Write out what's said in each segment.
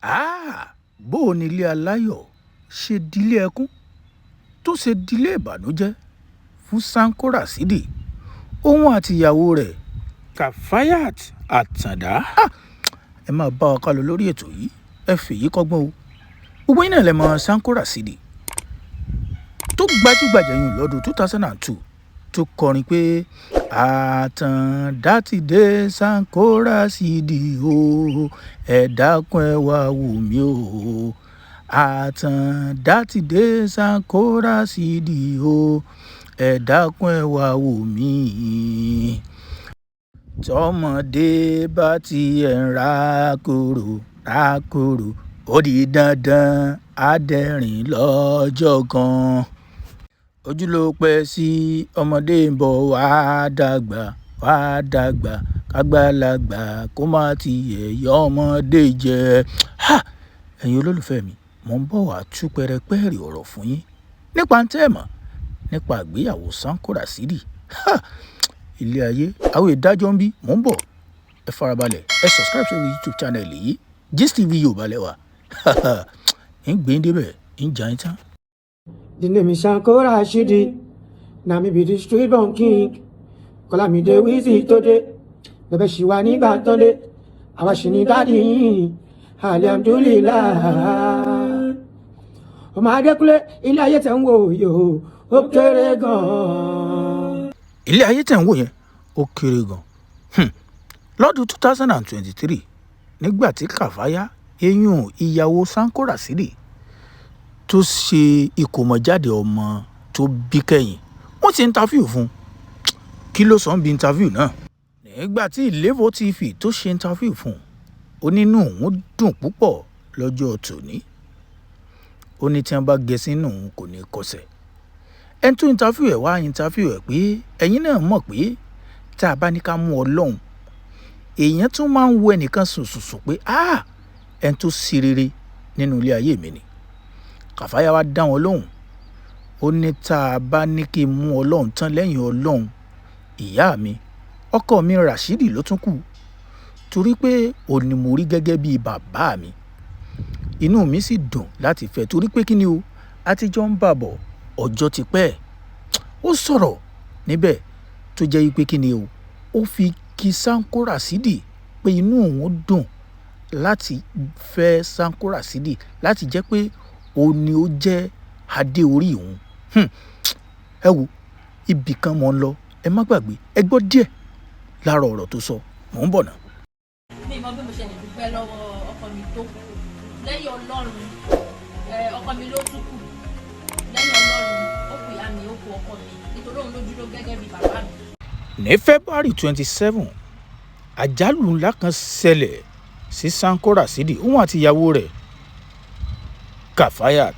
Háà! Bó o ní ilé aláyọ̀ ṣe dilé ẹkún tó ṣe dilé ìbànújẹ́ fún Sanko Rasheed, òun àtìyàwó rẹ̀ Kafayat Àtàǹdá. Ẹ máa bá wa kálọ lórí ètò yìí, ẹ fèyí kọ́gbọ́n o. Gbogbo yín náà lẹ mọ̀ Sanko Rasheed tó gbajúgbajà yìí lọ́dún 2002 tó kọrin pé "Àtàǹdá ti dé, Sanko Rasheed o, ẹ dákun ẹ wá wò mí o. Àtàǹdá ti dé, Sanko Rasheed o, ẹ dákun ẹ wá wò mí." Tọmọdé bá tiẹ̀ ń rákòrò rákòrò, ó di dandan á dẹ̀rín lọ́jọ́ kan. Ojú ló pẹ́ sí, ọmọdé ń bọ̀ wá dàgbà wá dàgbà, kágbàlagbà kó má tiẹ̀ yọmọdé jẹ. Ha! Ẹ̀yin olólùfẹ́ mi, mò ń bọ̀ wá tú pẹrẹpẹrẹ ọ̀rọ̀ fún yín nípa ń tẹ́ ẹ̀ mọ̀ nípa ìgbéyàwó Sanko Rasheed. Ha! Ilé ayé, àwọn ìdájọ́ ń bí, mò ń bọ̀. Ẹ farabalẹ̀, ẹ subscribe sórí YouTube channel yìí, Gist TV Yorùbá lẹ́wà. Ń gbé débẹ̀, ń jà yín tán. The name is Sanko Rashidi. Now me be the street born king. Kọ́lámídé Wizzy tó dé. Bẹ̀bẹ̀ ṣì wà nígbà tó dé. Àwa ṣì ní daddy yín. Alhamdulillah. Ọmọ Adékúnlé, ilé ayé tẹ̀ ń wò yòó, ó kéré gan-an. Ilé ayé tẹ̀ ń wò yẹn, ó kéré gan. Lọ́dún 2023, nígbà tí Kàfáyá, eyín ìyàwó Sanko Rasheed, tó ṣe ìkómọjáde ọmọ tó bí kẹ́yìn, wọ́n ti interview fún un. Kí ló sọ ń bí interview náà? Nígbà tí Ilévo TV tó ṣe interview fún un, ó nínú òun dùn púpọ̀ lọ́jọ́ tòní. Ó ní tí wọ́n bá gẹ sínú òun kò ní kọsẹ̀. Ẹni tó interview ẹ̀ wá interview ẹ̀ pé ẹ̀yin náà mọ̀ pé tá a bá ní ká mú Ọlọ́run, èèyàn tún máa ń wo ẹnìkan sùnsùnsùn pé, "Ah, ẹni tó ṣe rere nínú ilé ayé mi ni." Kàfáyá wá dá wọn lóhùn. Ó ní tá a bá ní kí n mú Ọlọ́run tán, lẹ́yìn Ọlọ́run, ìyá mi, ọkọ mi Rasheed ló tún kù. Torí pé òun ni mo rí gẹ́gẹ́ bí bàbá mi. Inú mi sì dùn láti fẹ́ torí pé kí ni o, a ti jọ ń bá bọ̀ ọjọ́ ti pẹ́. Ó sọ̀rọ̀ níbẹ̀ tó jẹ́ wípé kí ni o, ó fi kí Sanko Rasheed pé inú òun dùn láti fẹ́ Sanko Rasheed, láti jẹ́ pé òun ni ó jẹ́ adé orí òun. Ẹ wo, ibì kan mò ń lọ, ẹ má gbàgbé, ẹ gbọ́ díẹ̀ lára ọ̀rọ̀ tó sọ. Mò ń bọ̀ náà. Mi mọ bí mo ṣe lè dúpẹ́ lọ́wọ́ ọkọ mi tó. Lẹ́yìn Ọlọ́run, ọkọ mi ló tún kù. Lẹ́yìn Ọlọ́run, ó kù ìyá mi, ó kù ọkọ mi, nítorí òun ló dúró gẹ́gẹ́ bí bàbá mi. Ní February 27, àjálù ńlá kan ṣẹlẹ̀ sí Sanko Rasheed, òun àti ìyàwó rẹ̀ Kafayat,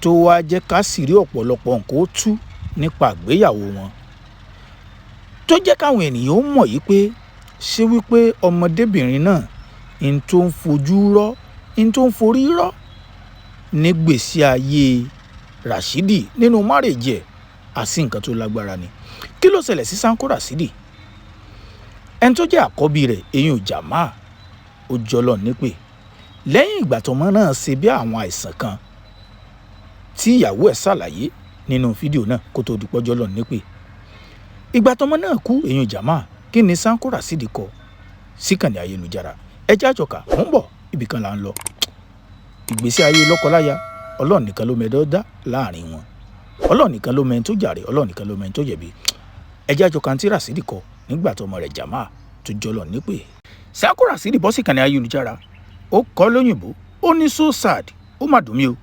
tó wáá jẹ́ káṣíìrí ọ̀pọ̀lọpọ̀ nǹkan ó tú nípa ìgbéyàwó wọn, tó jẹ́ káwọn ènìyàn ó mọ̀ yìí pé ṣé wípé ọmọdébìnrin náà ń tó ń fojú rọ́, ń tó ń forí rọ́ nígbèésí ayé Rasheed nínú marriage ẹ̀, àsí nǹkan tó lágbára ni. Kí ló ṣẹlẹ̀ sí Sanko Rasheed? Ẹni tó jẹ́ àkọ́bí rẹ̀, eyín Jamal, ó jọlọ nípè lẹ́yìn ìgbà tọmọ náà ṣe bí àwọn àìsàn kan tí ìyàwó ẹ̀ ṣàlàyé nínú fídíò náà kó tó di pọ́jọ́ lọ nípè. Ìgbà tọmọ náà kú, eyín Jamal, kí ni Sanko Rasheed kọ síkànnì ayélujára? Ẹ jẹ́ àjọkà, mò ń bọ̀, ibì kan là ń lọ. Ìgbésí ayé lọ́kọláya, Ọlọ́run nìkan ló mẹ́dọ́ dá láàrin wọn. Ọlọ́run nìkan ló mẹ́ni tó jàre, Ọlọ́run nìkan ló mẹ́ni tó jẹ̀bi. Ẹ jẹ́ àjọkà tí Rasheed kọ nígbà tọmọ rẹ̀ Jamal tó jọlọ nípè. Sanko Rasheed bọ́ síkànnì ayélujára, ó kọ lóyìnbó, ó ní, "So sad, ó mà dùn mí o.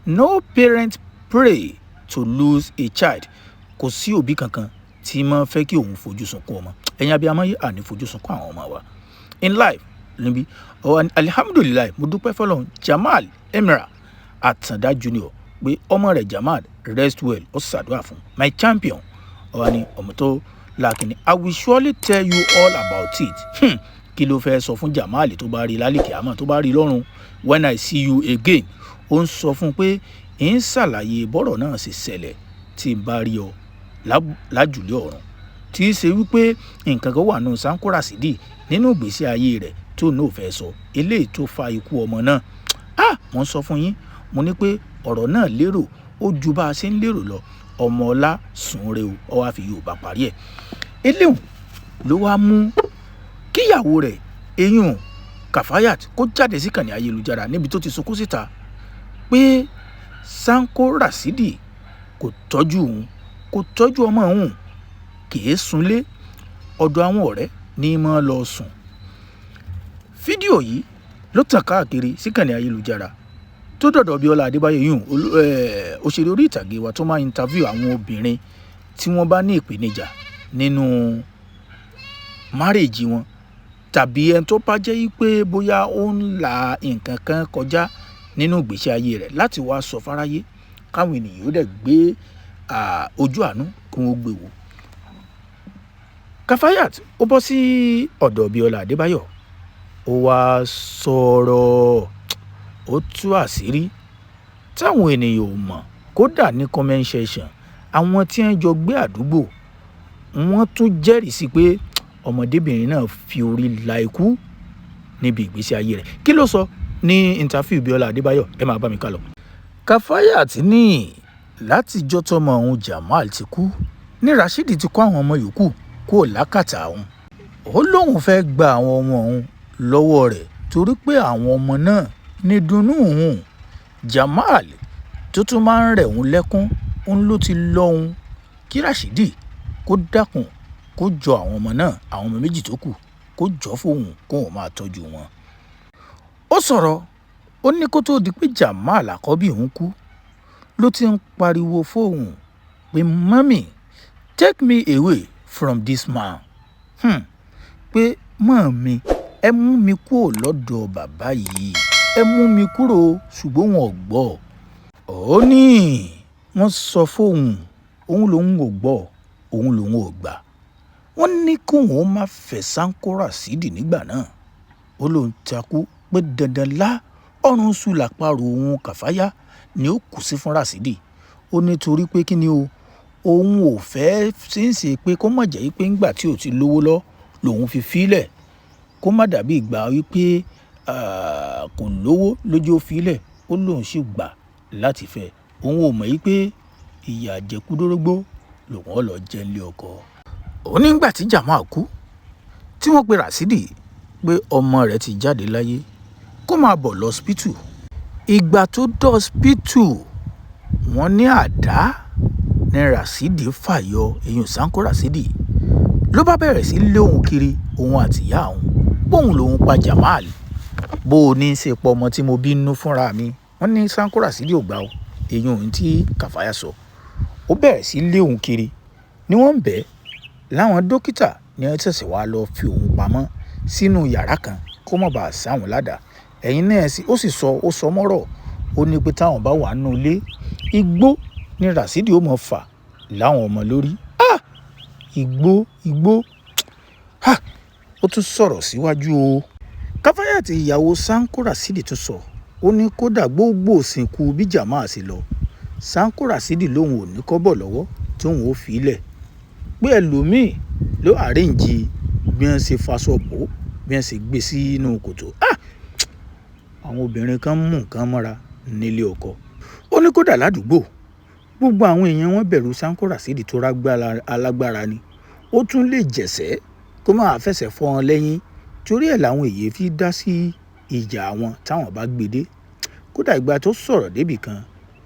No parent pray to lose a child." Kò sí òbí kankan tí máa fẹ́ kí òun fojú sunkún ọmọ. Ẹ̀yin abiyamọ yìí, àní fojú sunkún àwọn ọmọ wa in life níbí. Alihamudulilayi, mo dúpẹ́ fọlọ́run, Jamal Emira Àtàndá Junior, pé ọmọ rẹ̀ Jamal rest well. Ó ṣàdúrà fún my champion. Ọ̀wá ni ọmọ tó lákìní. I will surely tell you all about it. Kí ló fẹ́ sọ fún Jamal tó bá rí lálìkí àmọ́ tó bá rí lọ́rùn? "When I see you again." Ó ń sọ fún un pé ń ṣàlàyé bọ́rọ̀ náà ṣe ṣẹlẹ̀ tí n bá rí ọ lájùlé ọ̀run, tí í ṣe wípé nǹkan kan wà nù Sanko Rasheed nínú ìgbésí ayé rẹ̀. tó náà fẹ́ sọ eléyìí tó fa ikú ọmọ náà. Ah, mo ń sọ fún yín, mo ní pé ọ̀rọ̀ náà lérò ó ju bá a ṣe ń lérò lọ. Ọmọ ọlá sùn re o, ọ wá fi Yorùbá parí ẹ̀. Eléhùn ló wá mú kíyàwó rẹ̀ eyín Kafayat kó jáde sí kànnì ayélujára níbi tó ti sunkún síta pé Sanko Rasidi kò tọ́jú òun, kò tọ́jú ọmọ òun, kì í sunlé, ọ̀dọ̀ àwọn ọ̀rẹ́ ní í máa lọ sùn. Fídíò yìí ló tàn káàkiri síkànnì ayélujára tó dọ̀dọ̀ Bíọ́lá Adébáyọ̀ yìí, òṣèré orí ìtàgé wa tó máa ń interview àwọn obìnrin tí wọ́n bá ní ìpèníjà nínú márèèjì wọn, tàbí ẹni tó bá jẹ́ pé bóyá ó ń la nǹkan kan kọjá nínú ìgbésí ayé rẹ̀, láti wá sọ fáráyé káwọn ènìyàn ó dẹ̀ gbé ojú àánú kí wọ́n gbé wò. Kafayat ó bọ́ sí ọ̀dọ̀ Bíọ́lá Adébáyọ̀, ó wá sọ̀rọ̀, ó tú àṣírí táwọn ènìyàn ò mọ̀. Kódà ní comment section, àwọn tí wọ́n jọ gbé àdúgbò wọ́n tún jẹ́rìí sí pé ọmọdébìnrin náà fi orí la ikú níbi ìgbésí ayé rẹ̀. Kí ló sọ ní interview Bíọ́lá Adébáyọ̀? Ẹ máa bá mi ká lọ. Kafayat ní látijọ́ tọmọ òun Jamal ti kú ní Rasheed ti kó àwọn ọmọ yòókù kúrò lákàtà òun. Ó lóun fẹ́ gba àwọn ọmọ òun lọ́wọ́ rẹ̀ torí pé àwọn ọmọ náà ní dunnú òun. Jamal tó tún máa ń rẹ̀ òun lẹ́kún, òun ló ti lọ́hùn kí Rasheed kó dákun, kó jọ àwọn ọmọ náà, àwọn ọmọ méjì tó kù, kó jọ fóun kóun máa tọ́jú wọn. Ó sọ̀rọ̀, ó ní kó tóó di pé Jamal àkọ́bí òun kú ló ti ń pariwo fóun pé, "Mummy, take me away from this man." Pé mummy, ẹ mú mi kúrò lọ́dọ̀ bàbá yìí, ẹ mú mi kúrò, ṣùgbọ́n wọn ò gbọ́. Ó ní wọ́n sọ fóun, òun lòun ò gbọ́, òun lòun ò gbà. Wọ́n ní kóun ó má fẹ́ Sanko Rasheed nígbà náà. Ó lóun takú pé dandan lá ọ̀run sùn làpárò òun Kàfáyá ni ó kù sí fún Rasheed. Ó ní torí pé kí ni o, òun ò fẹ́ ṣeéṣe pé kó má jẹ́ pé ńgbà tí ò ti lówó lọ lòun fi fílẹ̀, kó má dàbí ìgbà wípé kò lówó lójú ó fílẹ̀. Ó lóun sì gbà láti fẹ́. Òun ò mọ̀ wípé ìyà àjẹkúdórógbó lòun ó lọ jẹ nílé ọkọ. Ó ní nígbà tí Jamal kú, tí wọ́n pe Rasheed pé ọmọ rẹ̀ ti jáde láyé, kó máa bọ̀ lọ́sípítù. Ìgbà tó dọ́sípítù, wọ́n ní àdá ní Rasheed fàyọ eyín Sanko Rasheed ló bá bẹ̀rẹ̀ sí lé òun kiri, òun àtìyá òun, póun lòun pa Jamal. Bó o ní í ṣe pọ̀ ọmọ tí mo bí nínú fúnra mi. Wọ́n ní Sanko Rasheed ò gbà ó, eyín òun tí Kàfáyà sọ. Ó bẹ̀rẹ̀ sí lé òun kiri ni wọ́n ń bẹ̀ láwọn dókítà ní wọ́n ṣẹ̀ṣẹ̀ wá lọ fi òun pamọ́ sínú yàrá kan kó má bàa sáwọn ládàá. Ẹ̀yin náà sì, ó sì sọ, ó sọ mọ́rọ̀. Ó ní pé táwọn bá wà nínú ilé, igbó ni Rasheed ó mọ̀ fà láwọn ọmọ lórí. Ah! Igbó, igbó. Ah! Ó tún sọ̀rọ̀ síwájú o. Kafayat ìyàwó Sanko Rasheed tún sọ, ó ní kódà gbogbo òsìnkú bí Jamal ṣe lọ, Sanko Rasheed lòun ò ní kọ́bọ̀ lọ́wọ́ tí òun ò fi lẹ̀, pé ẹlòmíì ló arrange bí wọ́n ṣe faṣọ bò, bí wọ́n ṣe gbé sínú kòtò. Ah! Àwọn obìnrin kan mú nǹkan mọ́ra nílé ọkọ. Ó ní kódà ládùúgbò, gbogbo àwọn èèyàn wọn bẹ̀rù Sanko Rasheed tó rágbára alágbára ni. Ó tún lè jẹ̀sẹ́ kó máa fẹsẹ̀ fọ́ wọn lẹ́yìn, torí ẹ̀ làwọn èèyàn fi dá sí ìjà àwọn táwọn bá gbé dé. Kódà ìgbà tó sọ̀rọ̀ débì kan,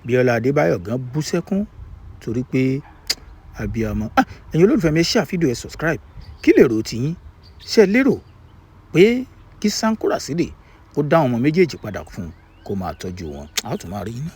Bíọ́lá Adébáyọ̀ gan bú sẹ́kún torí pé abiyamọ. Ah! Ẹ̀yin olólùfẹ́ mi, ẹ share fídíò, ẹ subscribe. Kí lèrò tiyín? Ṣé ẹ lérò pé kí Sanko Rasheed kó dá àwọn ọmọ méjèèjì padà fún un kó máa tọ́jú wọn? A ó tún máa rí iná.